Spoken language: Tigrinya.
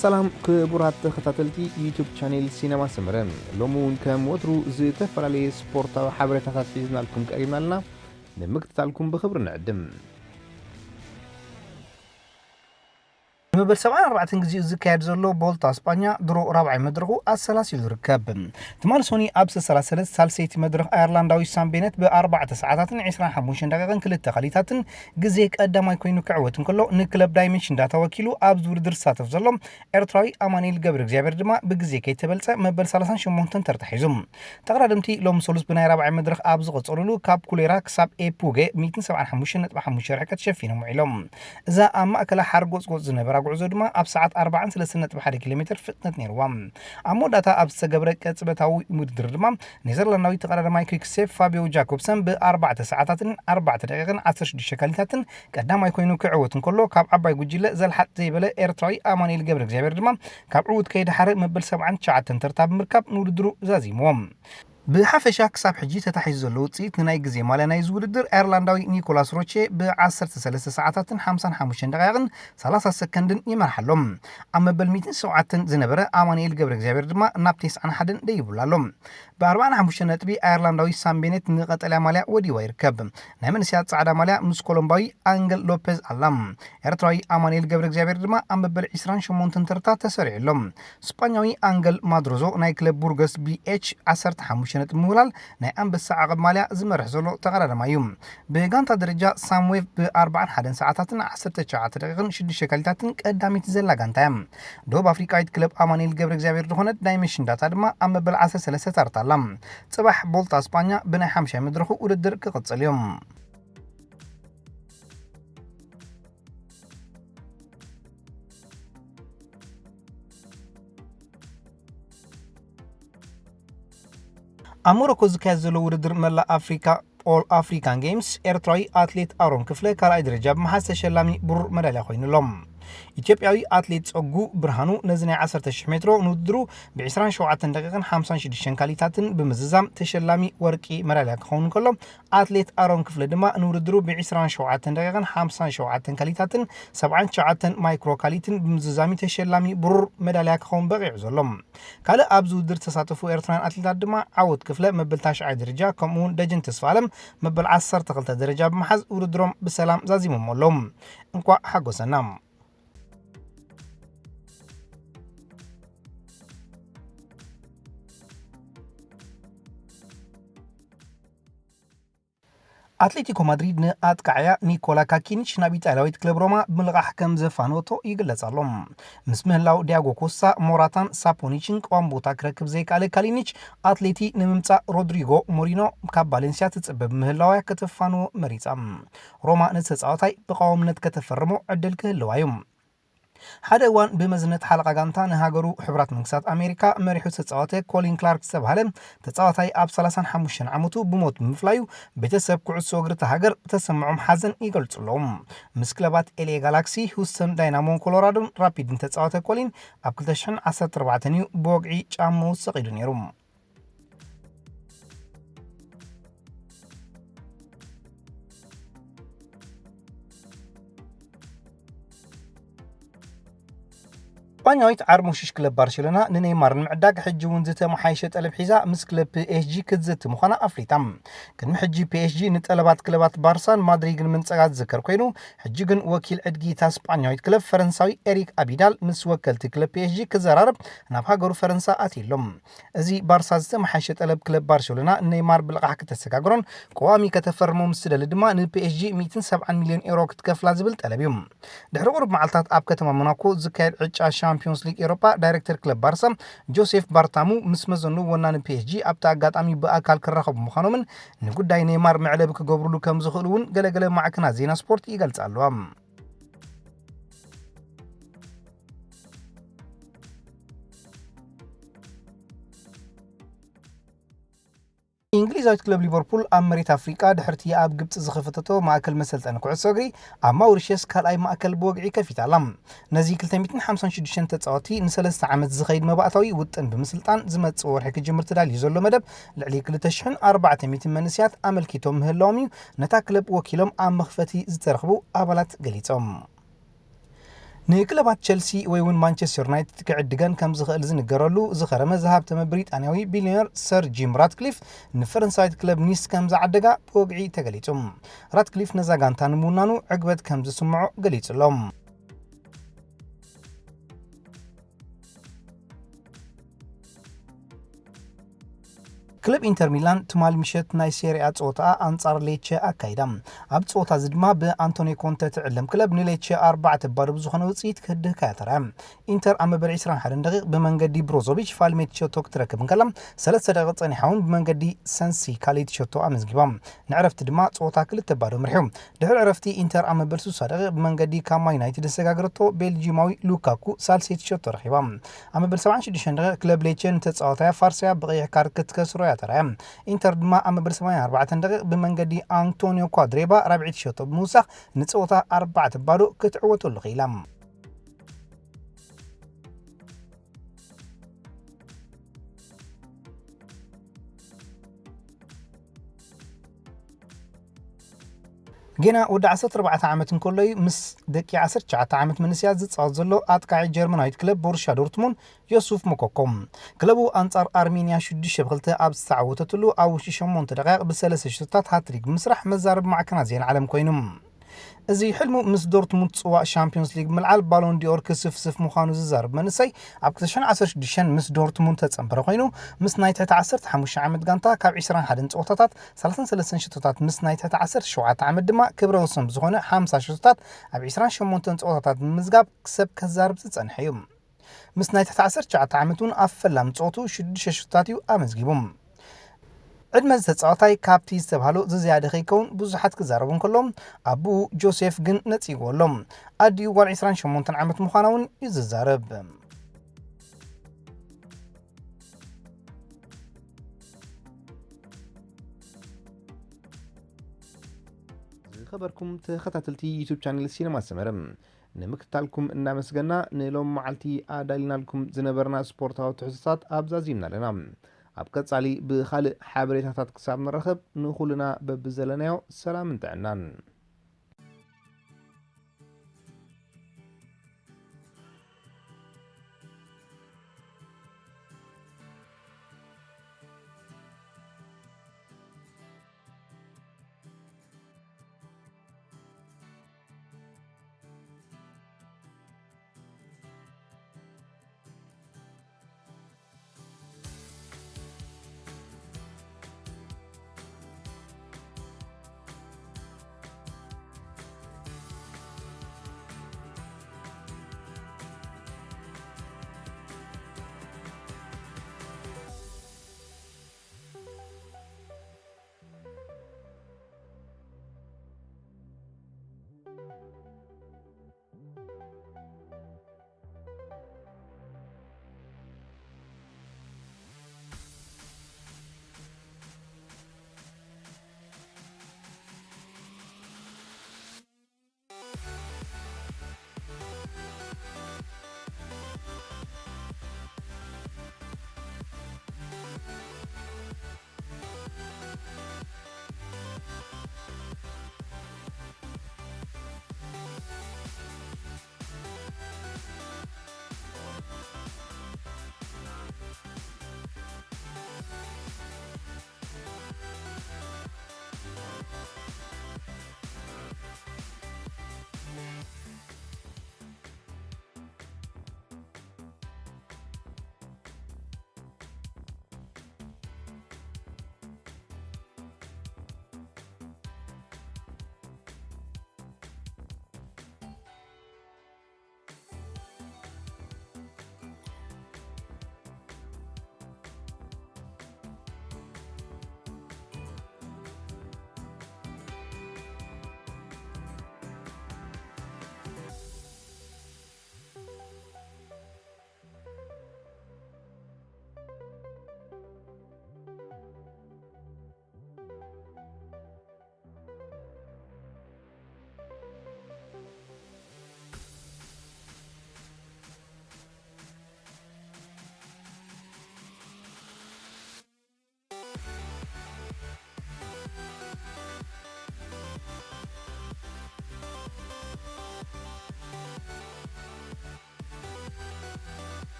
ሰላም ክቡራት ተኸታተልቲ ዩቱብ ቻኔል ሲነማ ሰመረ፣ ሎሚ እውን ከም ወትሩ ዝተፈላለየ ስፖርታዊ ሓበሬታታት ሒዝናልኩም ቀሪብና ኣለና። ንምክትታልኩም ብኽብሪ ንዕድም። ንመበል ሰብዓን ኣርባዕተን ግዜኡ ዝካየድ ዘሎ ቦልታ ስጳኛ ድሮ ራብዓይ መድረኹ ኣሰላሲሉ ይርከብ። ትማሊ ሰኑይ ኣብ ዝተሰላሰለት ሳልሰይቲ መድረኽ ኣየርላንዳዊ ሳም ቤነት ብኣርባዕተ ሰዓታትን ዕስራን ሓሙሽተን ደቂቕን ክልተ ካሊታትን ግዜ ቀዳማይ ኮይኑ ክዕወት እንከሎ፣ ንክለብ ዳይመንሽን ዳታ ወኪሉ ኣብዚ ውድድር ዝሳተፍ ዘሎ ኤርትራዊ ኣማኑኤል ገብረ እግዚኣብሔር ድማ ብግዜ ከይተበልጸ መበል ሰላሳን ሸሞንተን ተርታ ሒዙ። ተቐዳደምቲ ሎም ሰሉስ ብናይ ራብዓይ መድረኽ ኣብ ዝቐጸሉሉ ካብ ኩሌራ ክሳብ ኤፑጌ ሚእትን ሰብዓን ሓሙሽተን ነጥቢ ሓሙሽተ ርሕቀት ሸፊኖም ውዒሎም። እዛ ኣብ ማእከላ ሓርጎጽጎጽ ዝነበራ ጉዕዞ ድማ ኣብ ሰዓት ኣርባዓን ሰለስተን ነጥቢ ሓደ ኪሎ ሜትር ፍጥነት ነይርዋ። ኣብ መወዳእታ ኣብ ዝተገብረ ቅጽበታዊ ውድድር ድማ ኔዘርላንዳዊ ተቐዳዳማይ ኩክሴፕ ፋብዮ ጃኮብሰን ብኣርባዕተ ሰዓታትን ኣርባዕተ ደቂቕን ዓሰርተ ሽዱሽተ ካሊታትን ቀዳማይ ኮይኑ ክዕወት እንከሎ፣ ካብ ዓባይ ጉጅለ ዘልሓጥ ዘይበለ ኤርትራዊ ኣማኑኤል ገብረ እግዚኣብሔር ድማ ካብ ዕዉት ከይደሓረ መበል ሰብዓን ትሽዓተን ተርታ ብምርካብ ንውድድሩ ዛዚምዎ። ብሓፈሻ ክሳብ ሕጂ ተታሒዙ ዘሎ ውጽኢት ንናይ ግዜ ማልያ ናይዚ ውድድር ኣየርላንዳዊ ኒኮላስ ሮቼ ብ ዓሰርተ ሰለስተ ሰዓታትን ሓምሳን ሓሙሽተን ደቂቕን ሰላሳ ሰከንድን ይመርሓ ኣሎ። ኣብ መበል ሚእትን ሸውዓተን ዝነበረ ኣማኑኤል ገብረ እግዚኣብሔር ድማ ናብ ተስዓን ሓደን ደይቡላ ኣሎ። ብ ኣርባዓን ሓሙሽተን ነጥቢ ኣየርላንዳዊ ሳም ቤኔት ንቐጠልያ ማልያ ወዲዋ ይርከብ። ናይ መንእሰያት ጻዕዳ ማልያ ምስ ኮሎምባዊ ኣንገል ሎፔዝ ኣላ። ኤርትራዊ ኣማኑኤል ገብረ እግዚኣብሔር ድማ ኣብ መበል ዕስራን ሸሞንተን ተርታ ተሰሪዑ ኣሎ። ስጳኛዊ ኣንገል ማድሮዞ ናይ ክለብ ቡርገስ ቢ ኤች ዓሰርተ ሓሙሽተ ነጥቢ ምውላል ናይ ኣንበሳ ዓቐብ ማልያ ዝመርሕ ዘሎ ተቐዳዳማይ እዩ። ብጋንታ ደረጃ ሳምዌቭ ብ ኣርባዓን ሓደን ሰዓታትን ዓሰርተ ትሽዓተ ደቂቕን ሽዱሽተ ካሊታትን ቀዳሚት ዘላ ጋንታ እያ። ደቡብ ኣፍሪቃዊት ክለብ ኣማኑኤል ገብረ እግዚኣብሔር ዝኾነት ዳይመንሽን ዳታ ድማ ኣብ መበል ዓሰርተ ሰለስተ ተርታ ኣላ። ጽባሕ ቦልታ ስጳኛ ብናይ ሓምሻይ መድረኹ ውድድር ክቕጽል እዩ። ኣብ ሞሮኮ ዝካየድ ዘሎ ውድድር መላእ ኣፍሪካ ኦል ኣፍሪካን ጌምስ ኤርትራዊ ኣትሌት ኣሮን ክፍለ ካልኣይ ደረጃ ብምሓዝ ተሸላሚ ብሩር መዳልያ ኮይኑ ኣሎ። ኢትዮጵያዊ ኣትሌት ጸጉ ብርሃኑ ነዚ ናይ ዓሰርተ ሽሕ ሜትሮ ንውድድሩ ብ ዕስራን ሸውዓተን ደቂቕን ሓምሳን ሽዱሽተን ካሊታትን ብምዝዛም ተሸላሚ ወርቂ መዳልያ ክኸውን ከሎ፣ ኣትሌት ኣሮን ክፍለ ድማ ንውድድሩ ብ ዕስራን ሸውዓተን ደቂቕን ሓምሳን ሸውዓተን ካሊታትን ሰብዓን ትሽዓተን ማይክሮ ካሊትን ብምዝዛሚ ተሸላሚ ብሩር መዳልያ ክኸውን በቒዑ ዘሎ። ካልእ ኣብዚ ውድድር ዝተሳተፉ ኤርትራውያን ኣትሌታት ድማ ዓወት ክፍለ መበል ታሽዓይ ደረጃ፣ ከምኡ እውን ደጀን ተስፋኣለም መበል ዓሰርተ ክልተ ደረጃ ብምሓዝ ውድድሮም ብሰላም ዛዚሞም ኣለዉ። እንኳዕ ሓጎሰና። ኣትሌቲኮ ማድሪድ ንኣጥቃዕያ ኒኮላ ካኪኒች ናብ ኢጣልያዊት ክለብ ሮማ ብምልቓሕ ከም ዘፋነወቶ ይግለጽ ኣሎ። ምስ ምህላው ዲያጎ ኮስታ፣ ሞራታን ሳፖኒችን ቀዋም ቦታ ክረክብ ዘይከኣለ ካሊኒች፣ ኣትሌቲ ንምምጻእ ሮድሪጎ ሞሪኖ ካብ ቫሌንሲያ ትጽበ ብምህላውያ ከተፋንዎ መሪጻ። ሮማ ነቲ ተጻዋታይ ብቐዋምነት ከተፈርሞ ዕድል ክህልዋ እዩ። ሓደ እዋን ብመዝነት ሓለቓ ጋንታ ንሃገሩ ሕቡራት መንግስታት ኣሜሪካ መሪሑ ዝተጻወተ ኮሊን ክላርክ ዝተባህለ ተጻዋታይ ኣብ ሰላሳን ሓሙሽተን ዓመቱ ብሞት ብምፍላዩ፣ ቤተሰብ ኩዕሶ እግሪ እታ ሃገር ተሰምዖም ሓዘን ይገልጹ ኣለዉ። ምስ ክለባት ኤልኤ ጋላክሲ፣ ሁስተን ዳይናሞን ኮሎራዶን ራፒድን ተጻወተ ኮሊን ኣብ ክልተ ሽሕን ዓሰርተ ኣርባዕተን እዩ ብወግዒ ጫምኡ ሰቒሉ ነይሩ። ስጳኛዊት ዓርሞሽሽ ክለብ ባርሴሎና ንኔይማር ንምዕዳግ ሕጂ እውን ዝተመሓየሸ ጠለብ ሒዛ ምስ ክለብ ፒኤስጂ ክትዘቲ ምዃና ኣፍሊጣ። ቅድሚ ሕጂ ፒኤስጂ ንጠለባት ክለባት ባርሳን ማድሪድን ምንጻጋ ዝዝከር ኮይኑ፣ ሕጂ ግን ወኪል ዕድጊ እታ ስጳኛዊት ክለብ ፈረንሳዊ ኤሪክ ኣቢዳል ምስ ወከልቲ ክለብ ፒኤስጂ ክዘራረብ ናብ ሃገሩ ፈረንሳ ኣትዩ ኣሎ። እዚ ባርሳ ዝተመሓየሸ ጠለብ ክለብ ባርሴሎና ንኔይማር ብልቓሕ ከተሰጋግሮን ቀዋሚ ከተፈርሞ ምስ ትደሊ ድማ ንፒኤስጂ ሚእትን ሰብዓን ሚልዮን ኤውሮ ክትከፍላ ዝብል ጠለብ እዩ። ድሕሪ ቁሩብ መዓልታት ኣብ ከተማ ሞናኮ ዝካየድ ዕጫ ሻምፒዮንስ ሊግ ኤውሮጳ፣ ዳይሬክተር ክለብ ባርሳ ጆሴፍ ባርታሙ ምስ መዘኑ ወናኒ ፒኤስጂ ኣብቲ ኣጋጣሚ ብኣካል ክራኸቡ ምዃኖምን ንጉዳይ ኔይማር መዕለቢ ክገብሩሉ ከም ዝኽእሉ እውን ገለገለ ማዕከናት ዜና ስፖርት ይገልጻ ኣለዋ። እንግሊዛዊት ክለብ ሊቨርፑል ኣብ መሬት ኣፍሪቃ ድሕርቲ ኣብ ግብጺ ዝኸፈተቶ ማእከል መሰልጠኒ ኩዕሶ እግሪ ኣብ ማውሪሸስ ካልኣይ ማእከል ብወግዒ ከፊታ ኣላ። ነዚ ክልተ ሚእትን ሓምሳን ሽዱሽተን ተጻወትቲ ንሰለስተ ዓመት ዝኸይድ መባእታዊ ውጥን ብምስልጣን ዝመጽእ ወርሒ ክጅምር ተዳልዩ ዘሎ መደብ ልዕሊ ክልተ ሽሕን ኣርባዕተ ሚእትን መንእሰያት ኣመልኪቶም ምህላዎም እዩ ነታ ክለብ ወኪሎም ኣብ መኽፈቲ ዝተረኽቡ ኣባላት ገሊጾም። ንክለባት ቸልሲ ወይ እውን ማንቸስተር ዩናይትድ ክዕድገን ከም ዝኽእል ዝንገረሉ ዝኸረመ ዝሃብተመ ብሪጣንያዊ ቢልዮነር ሰር ጂም ራትክሊፍ፣ ንፈረንሳዊት ክለብ ኒስ ከም ዝዓደጋ ብወግዒ ተገሊጹ። ራትክሊፍ ነዛ ጋንታ ንምውናኑ ዕግበት ከም ዝስምዖ ገሊጹ ኣሎ። ክለብ ኢንተር ሚላን ትማሊ ምሸት ናይ ሴሪኣ ጸወታኣ ኣንጻር ሌቸ ኣካይዳ። ኣብ ጸወታ እዚ ድማ ብኣንቶኒ ኮንተ ትዕለም ክለብ ንሌቸ ኣርባዕተ ባዶ ብዝኾነ ውጽኢት ክህድህካ እያ ተራእያ። ኢንተር ኣብ መበል ዕስራን ሓደን ደቂቕ ብመንገዲ ብሮዞቪች ፋልሜት ሸቶ ክትረክብ እንከላ፣ ሰለስተ ደቂቕ ጸኒሓ እውን ብመንገዲ ሰንሲ ካልኣይቲ ሸቶ ኣመዝጊባ። ንዕረፍቲ ድማ ጸወታ ክልተ ባዶ መሪሑ። ድሕሪ ዕረፍቲ ኢንተር ኣብ መበል ስሳ ደቂቕ ብመንገዲ ካማ ዩናይትድ ዘሰጋገረቶ ቤልጂማዊ ሉካኩ ሳልሰይቲ ሸቶ ረኺባ። ኣብ መበል ሰብዓን ሽዱሽተን ደቂቕ ክለብ ሌቸ ንተጻዋታያ ፋርሳያ ብቐይሕ ካርድ ክትከስሮ እያ ተራእያ። ኢንተር ድማ ኣብ መበል ሰማንያን ኣርባዕተን ደቂቕ ብመንገዲ ኣንቶኒዮ ኳድሬባ ራብዒቲ ሸቶ ብምውሳኽ ንጸወታ ኣርባዕተ ባዶ ክትዕወተሉ ክኢላ። ጌና ወዲ ዓሰርተ ኣርባዕተ ዓመት እንከሎ እዩ ምስ ደቂ ዓሰርተ ትሽዓተ ዓመት መንእሰያት ዝጻወት ዘሎ ኣጥቃዒ ጀርመናዊት ክለብ ቦሩሽያ ዶርትሙንድ ዮሱፍ ሞኮኮ። ክለቡ ኣንጻር ኣርሜንያ ሽዱሽተ ብክልተ ኣብ ዝተዓወተትሉ ኣብ ውሽጢ ሸሞንተ ደቂቕ ብሰለስተ ሽቶታት ሃትሪክ ብምስራሕ መዛረቢ ማዕከናት ዜና ዓለም ኮይኑ። እዚ ሕልሙ ምስ ዶርትሙንድ ጽዋእ ሻምፒዮንስ ሊግ ምልዓል ባሎን ዲኦር ክስፍስፍ ምዃኑ ዝዛረብ መንእሰይ፣ ኣብ ክልተ ሽሕን ዓሰርተ ሽዱሽተን ምስ ዶርትሙንድ ተጸንበረ ኮይኑ፣ ምስ ናይ ትሕቲ ዓሰርተ ሓሙሽተ ዓመት ጋንታ ካብ ዕስራን ሓደን ጸወታታት ሰላሳን ሰለስተን ሽቶታት፣ ምስ ናይ ትሕቲ ዓሰርተ ሸውዓተ ዓመት ድማ ክብረ ወሰን ብዝኾነ ሓምሳ ሽቶታት ኣብ ዕስራን ሸሞንተን ጸወታታት ብምምዝጋብ ክሰብ ከዛርብ ዝጸንሐ እዩ። ምስ ናይ ትሕቲ ዓሰርተ ትሽዓተ ዓመት እውን ኣብ ፈላሚ ጸወቱ ሽዱሽተ ሽቶታት እዩ ኣመዝጊቡ። ዕድመ እዚ ተጻዋታይ ካብቲ ዝተባህሎ ዝዝያደ ከይከውን ብዙሓት ክዛረቡ እንከሎ፣ ኣቦኡ ጆሴፍ ግን ነጺግዎ ኣሎ። ኣዲኡ ጓል ዕስራን ሸሞንተን ዓመት ምዃና እውን እዩ ዝዛረብ። ዝኸበርኩም ተኸታተልቲ ዩቱብ ቻነል ሲነማ ሰመረ፣ ንምክትታልኩም እናመስገና፣ ንሎም መዓልቲ ኣዳሊናልኩም ዝነበርና ስፖርታዊ ትሕዝቶታት ኣብዛ ዚምና ኣለና። ኣብ ቀጻሊ ብኻልእ ሓበሬታታት ክሳብ ንራኸብ፣ ንኹልና በብዘለናዮ ሰላምን ጥዕናን።